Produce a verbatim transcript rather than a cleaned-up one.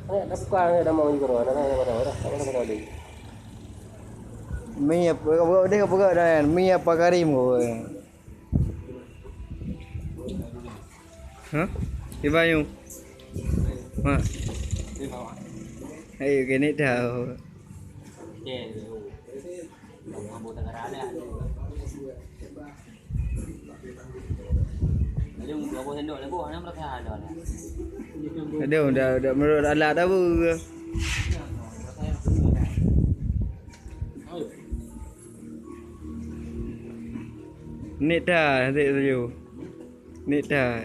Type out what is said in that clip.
Ada buka ada nama juga ada nama ada ada nama ada. Mi apa apa deh apa dah mi apa Karim ko. Ha? Di Bayu. Ha. Ayo kini tahu. Aduh, dah, dah menurut alat dah bu. Ni dah, nanti tuju. Ni dah.